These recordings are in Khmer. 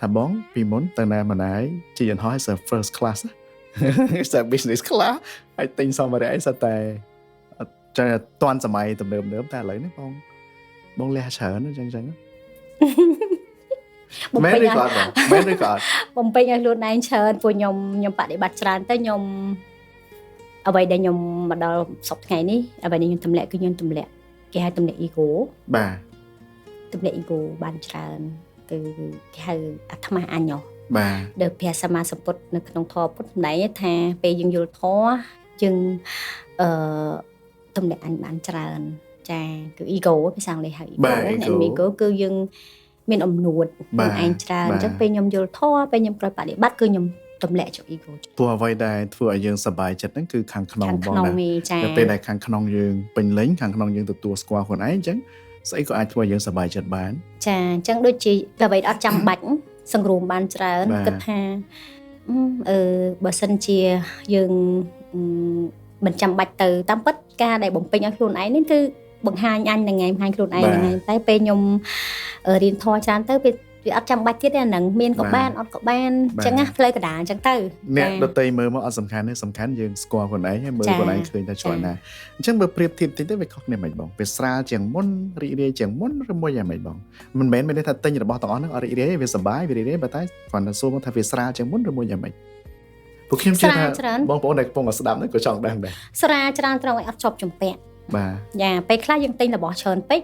ថាបងពីមុនទៅណាមកណាជិះយន្តហោះឲ្យសើ first class សើ business class ហើយទិញសម្ភារៈអីសតែអត់ចឹងតាន់សម័យទំនើបៗតែឥឡូវនេះបងបងលះច្រើនអញ្ចឹងចឹង បំ មែន ពេញឲ្យ ឬក៏អត់បងមែនឬក៏អត់ បំពេញឲ្យខ្លួនឯងច្រើនព្រោះខ្ញុំបដិបត្តិច្រើនទៅខ្ញុំអ្វីដែលខ្ញុំមកដល់សប្តាហ៍ថ្ងៃនេះអ្វីដែលខ្ញុំទម្លាក់គឺខ្ញុំទម្លាក់គេហៅទម្លាក់ ego បាទ ទម្លាក់ ego បានច្រើនគឺគេហៅអាត្មាអញហ៎ បាទ ដែលព្រះសម្មាសម្ពុទ្ធនៅក្នុងធម៌ពុទ្ធសម្ដែងថាពេលយើងយល់ធម៌យើងអឺទម្លាក់អញបានច្រើនចាគឺ ego ភាសាអង់គ្លេសហៅ ego បាទ អ្នក ego ego គឺយើងមានអំនួត បាទ ខ្លួនឯងច្រើន បាទ អញ្ចឹងពេលខ្ញុំយល់ធម៌ពេលខ្ញុំក្រោយបដិបត្តិគឺខ្ញុំទម្លាក់ចុះ ego ព្រោះអ្វីដែលធ្វើឲ្យយើងសប្បាយចិត្តហ្នឹងគឺខាងក្នុង ខាង បងណា ក្នុងនេះចា ដល់ពេលដែលខាងក្នុងយើងពេញលេញខាងក្នុងយើងទទួលស្គាល់ខ្លួនឯងអញ្ចឹងស្អីក៏អាចធ្វើឲ្យយើងសប្បាយចិត្តបាន ចាអញ្ចឹងដូចជាអ្វីដែលអត់ចាំបាច់សង្រួមបានច្រើន បាទ គិតថាអឺបើសិនជាយើងអឺមិនចាំបាច់ទៅតាមពិតការដែលបំពេញឲ្យខ្លួនឯងនេះគឺបង្ហាញអញហ្នឹងឯងបង្ហាញខ្លួនឯងហ្នឹងឯងតែពេលខ្ញុំរៀនធម៌ច្រើនទៅពេលវាអត់ចាំបាច់ទៀតទេអាហ្នឹងមានក៏បានអត់ក៏បានអញ្ចឹងណាផ្លូវកណ្ដាលអញ្ចឹងទៅ អ្នកដតីមើលមកអត់សំខាន់ទេសំខាន់យើងស្គាល់ខ្លួនឯងហើយមើល ចា ខ្លួនឯងឃើញថាច្រើនណាស់អញ្ចឹងបើប្រៀបធៀបតិចទៅវាខុសគ្នាមិនបងវាស្រាលជាងមុនរីករាយជាងមុនឬមួយយ៉ាងម៉េចបងមិនមែនមានន័យថាទិញរបស់ទាំងអស់ហ្នឹងអត់រីករាយទេវាសប្បាយវារីករាយប៉ុន្តែគ្រាន់តែសួរមកថាវាស្រាលជាងមុនឬមួយយ៉ាងម៉េចពួកខ្ញុំជឿ ស្រា ថា លច្រើន បងប្អូនដែលកំពុងតែស្ដាប់ហ្នឹងក៏ចង់ដឹងដែរ ស្រាលច្រើនត្រង់ឲ្យអត់ជាប់ជំពាក់ បាទ យ៉ាពេលខ្លះយើងទិញរបស់ច្រើនពេក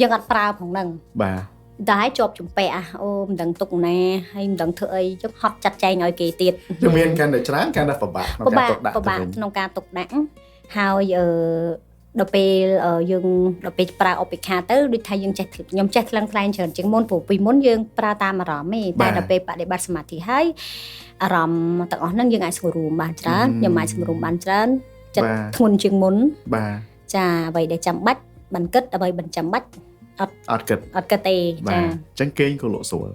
យើងអត់ប្រើផងហ្នឹង បាទ តែជាប់ជំពាក់អូមិនដឹងទុកណាហើយមិនដឹងធ្វើអីចឹងហត់ចាត់ចែងឲ្យគេទៀត គឺមានកាន់តែច្រើនកាន់តែពិបាកក្នុង ពិបាក ការទុកដាក់ ពិបាក ទៅវិញ ក្នុងការទុកដាក់ហើយអឺដល់ពេលយើងដល់ពេលប្រើឧបេក្ខាទៅដូចថាយើងចេះខ្ញុំចេះថ្លឹងថ្លែងច្រើនជាងមុនព្រោះពីមុនយើងប្រើតាមអារម្មណ៍ទេតែដល់ពេលបដិបត្តិសមាធិហើយអារម្មណ៍ទាំងអស់ហ្នឹងយើងអាចស្រួលបានច្រើនខ្ញុំអាចស្រួលបានច្រើនចិត្ត បាទ ធ្ងន់ជាងមុន បាទ ចាអ្វីដែលចាំបាច់មិនគិតអ្វីមិនចាំបាច់ អត់គិត អត់គិតទេ បាទ ចា អញ្ចឹងគេងក៏លក់ស្រួល